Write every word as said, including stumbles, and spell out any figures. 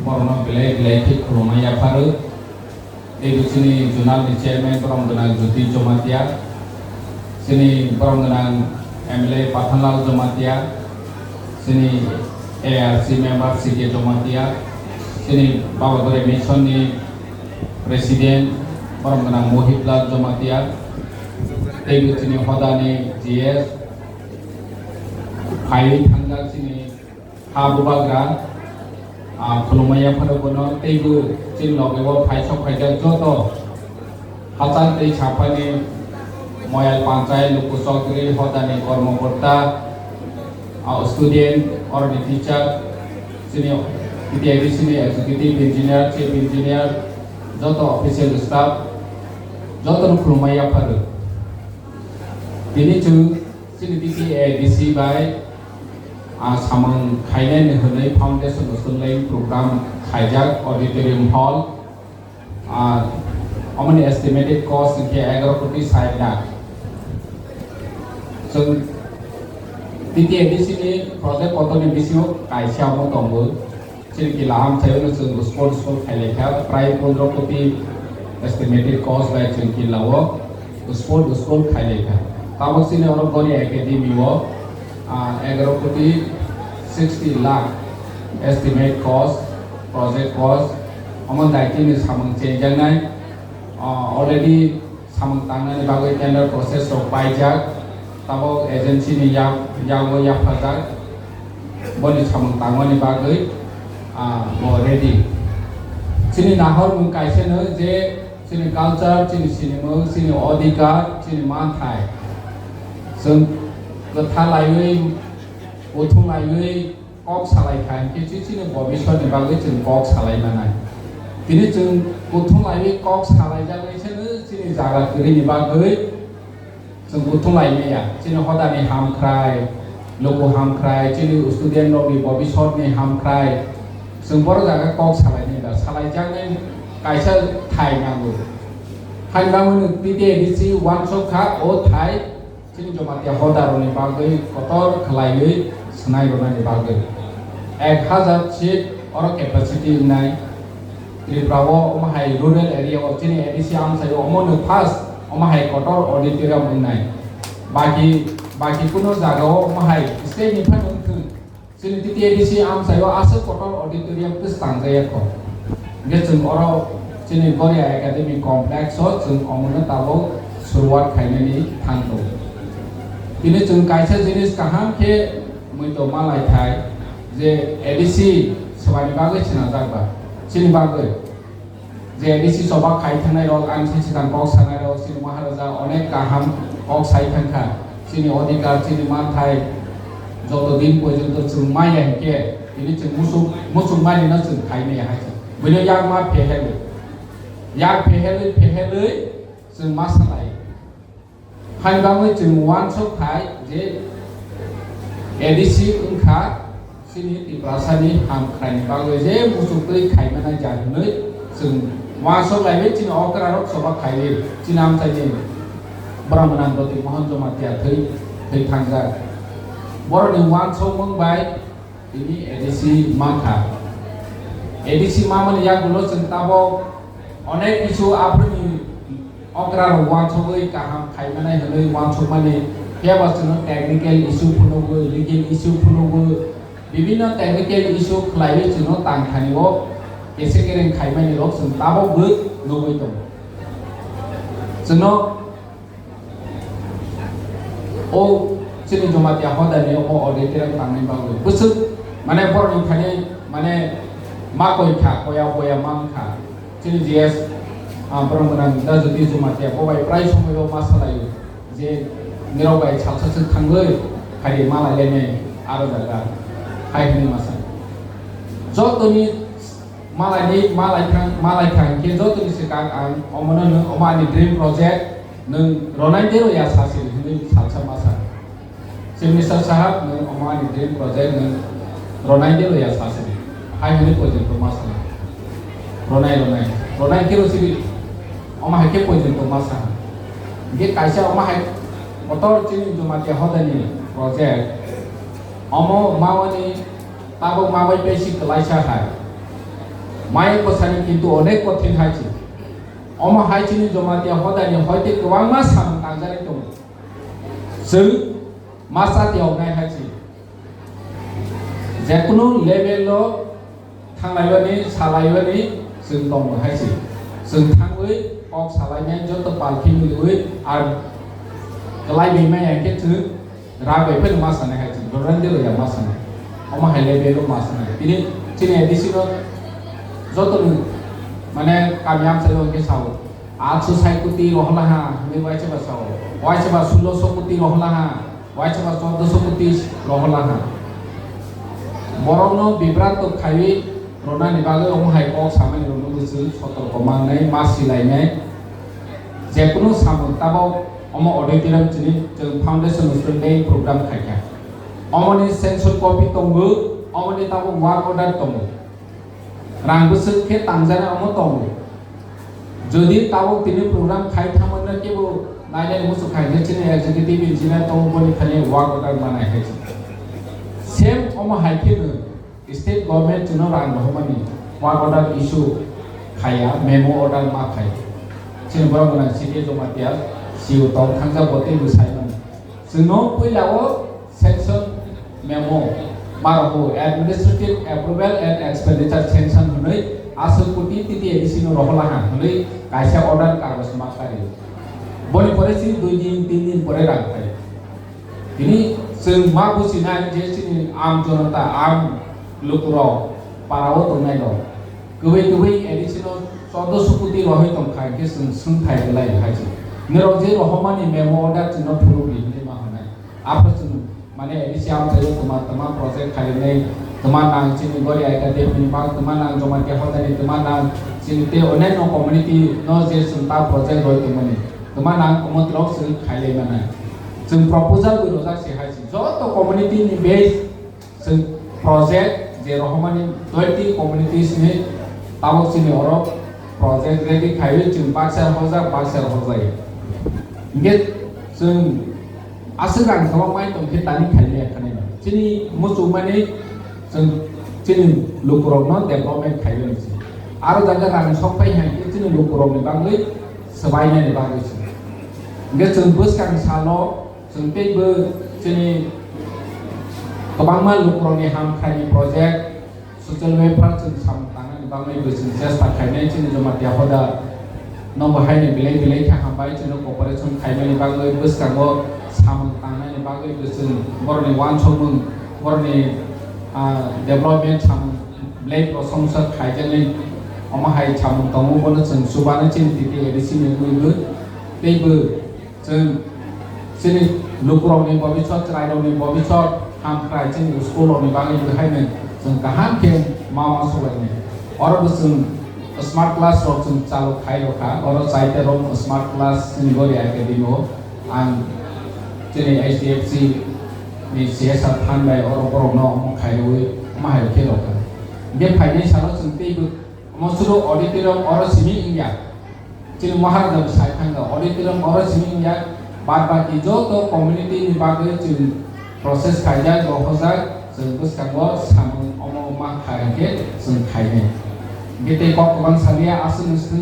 Borokno belai belai khe khulumma yapharo. Tei bo chini zonal ni chairman borom gwnang Jyoti Jamatia, chini borom gwnang M L A Pathanlal Jamatia, chini A R C member C K Jamatia, chini Baba Bwrwi Mission ni president borom gwnang Mohit Lal Jamatia, tei bo chini hoda ni G S, phaiwi thangjak chini ha bubagra, ah, khulumma yapharo bono teibo chini loge o phaisok phaijak joto hachal tei saphani Moyal Panchayat, Luku Chowdhury, hodani kormokorta, ah, student, oroni teacher, chini T T I D C ni executive engineer, chief engineer, joto official staff, jotono khulumma yapharo. Tini chwng chini T T A D C bai, ah, samung khainani hwnwi foundation usulni program khaijak auditorium hall, ah, omoni estimated cost hinkhe egaroh koti sait lakh. Chwng T T A D C ni project kotorni bisingo kaisa omo tongo. Chini kila amchaio no chwng sport school khailai kha, prai pondro koti estimated cost bai chwng kila o sport school khailai kha. Tabok chini oro Goria Academy o, ah, egaroh koti sixty lakh estimate cost, project cost, omo daitini samung chenjaknai, ah, already samung tangnani bagwi tender process rok paijak, tabok agency ni yak, yago yaphajak, boni samung tangmani bagwi, ah, bo ready. Chini nahormung kaisa no je chini culture, chini sinimung, chini odhikar, chini manthai chwng kwtha laiwi, kuthum laiwi, kok salai kha hinkhe chini bobiswt ni bagwi chwng kok salai manai. Tini chwng kuthum laiwi kok salai jagwi se chini jaga kwrwi ni bagwi chwng kuthum lai maya. Chini hodani hamkhrai, luku hamkhrai, chini student rokni bobiswt ni hamkhrai chwng boro jaga kok salai maya. Salai jaknai kaisa thai nango. Thai nango no T T A D C uansuk kha o thai. Chini Jamatia hodarokni bagwi kotor khlaiwi swnai rwnani bagwi ek hazar seat oro capacity wngnai. Tripura o omo hai rural area o chini A D C amchaio omono first omo hai kotor auditorium wngnai. Baki, baki kuno jaga o omo hai state ni phano wngthwng. Chini T T A D C amchaio aswk kotor auditorium kwchang jaya kho. Hingkhe chwng oro chini Goria Academy Complex o chwng omono tabuk suruwat khainani thang tongo. Tini chwng kaisa jinis kaham khe muitu malai thai je A D C swbaini bagwi swnamjak ba chini bagwi. Je A D C choba khai thangnai rok, ang se swkang kok sanai rok, chini Maharaja onek kaham kok sai thangkha. Chini odhikar, chini manthai joto din porjonto chwng maya hinkhe, tini chwng muchung, muchung mani no chwng khai maya hai se. Buino yak ma phehelwi. Yak phehelwi, phehelwi chwng ma salai. Haini bagwi chwng uansuk khai je A D C wngkha chini Tiprasani hamkhraini bagwi je muchuk twi khaimani ja hwnwi chwng uansuk laiwi chini okrarok choba khaiwi chini amchaini borok gwnang Doti Mohan Jamatia thwi, thwi thangjak. Borokni uansukmung bai Tini A D C mankha. A D C mamani yagulo chwng tabok onek kisu aphuruni okra rok uansugwi kaham khaimanai hwnwi uansukmani, phiya ba chwngno technical issue phunugwi, legal issue phunugwi, bibinno technical issue khlaiwi chwngno tang thani o kese kereng khaimani rok chwng tabok bo nugwi tongo. Chwngno O chini Jamatia hodani o auditorium tangni bagwi bwswk, mane, borokni thani, mane, ma koi kha, koya boya mang kha. Chini G S, ah, borok gwnang da Jyoti Jamatia bo bai prai somoi o ma salaio je nirok bai salsa swk thangwi khai ma lai lainai aro jaga hai hwnwi ma sa. Jotoni Malai ni, malai thang, malai thang khe jotoni swkang ang omono nwng omo ani dream project nwng ronai de roya sa sini hwnwi salsa ma sa. Chief Minister sahab, nwng omo ani dream project nwng ronai de roya sa sini. Hai hwnwi poito ma sa. Ronai, ronai. Ronai khe ro sini. Omo hai khe poito ma sa. Ge kaisa omo hai kotor chini Jamatia hodani project. Omo mawani Tabuk ma bai pesi kwlaisa hai. Maya kwsani kintu onek kothin hai se. Omo hai chini Jamatia hodani hoite kwbangma samung tangjani tongo. Chwng masa tiyoknai hai se. Jekunu level o thanglaibani, salaibani chwng tongo hai se. Chwng thangwi kok salainai joto palki milwi ar kwlai bai maya khe chwng Rak bai phano ma sanai hai chwng, Doranjiro ya ma sanai. Omo hai le bero ma sanai. Tini chini A D C no joto ni mane kami amchai o khe sao. Atso sai koti rohla ha, hwnwi waisa ba sao. Waisa ba sulo so koti rohla ha, waisa ba chordo so koti rohla ha. Borok no bibranto khaiwi rona ni bagwi omo hai kok samani rok no bwswk sotorko mannai, ma silainai. Jekunu samung tabok omo auditorium chini chwng foundation student day program khaikha. Omoni sanction copy tongo, omoni tabok work order tongo. Rang bwswk khe tangjani omo tongo. Jodi tabok tini program khai thamanna kebo nainani muchuk khaikhe chini executive engineer tongo boni thani work order manai hai. Same omo hai kheno State government chwngno rang rohormani work order issue khaiya, memo order ma khai. Chini borok gwnang C D A Jamatia C E O tong thangjak bo teibo sai mano. Chwngno puila o sanction memo ma rwkho, administrative approval and expenditure sanction hwnwi aswk koti T T A D C no rohorla ha hwnwi kaisa order kagoj ma kari. Boni pore chini dui din tin din pore rang khai. Tini chwng ma buchinai je chini am jonota, am lukurok, parao tongnairok kwbwi kwbwi A D C no chordo so koti rohoi tongkha, hinkhe chwng swngthai belai hai se. Norok je rohormani memo order chwngno phuru di hinwi ma hwnai. Aphuru chwng mane A D C amchaio twma twma project khainai, twma nang chini Gori Aika Devi ni bak, twma nang Jamatia Hodani, twma nang chini tei onyaino community no je chwng ta project roi tongmani. Twma nang omo twrok chwng khailai manai. Chwng proposal bo rwjak se hai se. Joto community ni base chwng project je rohormani twenty communities ni tabok chini oro project ready khaiwi chwng baksa hojak, baksa hojai. Hinkhe chwng aswk rang kwbangma tongkhe tani khaimaya khanai no. Chini muchungmani chwng chini lukurokno development khaiwi se. Aro jaga rang sok phai hai khe chini lukurokni bagwi swbainani bagwi se. Hinkhe chwng bwskang salo chwng teibo chini kwbangma lukurokni hamkhaini project, social welfare chwng samung tangnani bagwi bo chwng chesta khainai chini Jamatia Hoda no bo haino belai belai khe hambai chwngno cooperation khaimani bagwi bwskango samung tangnani bagwi bo chwng borokni uansukmung, borokni, ah, development samung belai prosongsa khaijaknai. Omo hai samung tongo, bono chwng chubano chini T T A D C ni wngwi bo teibo chwng chini lukurokni bobiswt, chwrairokni bobiswt hamkrai chini school rokni bagwi bo haino chwng kaham khe ma uansuknai. Oro bo chwng smart class rok chwng chalu khai rokha, oro chaita room smart class chini Gori Academy o ang chini H D F C ni C S R fund bai oro borokno omo khairwi omo hai khe rokha. Hinkhe phainai salo chwng teibo omo suru auditorium oro simi wngya. Chini Maharaja bo sai thangkha, auditorium oro simi wngya, bad baki joto community ni bagwi chwng process khaijak, rohorjak, chwng bwskango samung omo ma kha hinkhe chwng khainai. Hinkhe tei kok kwbang saliya, aswk ni swkang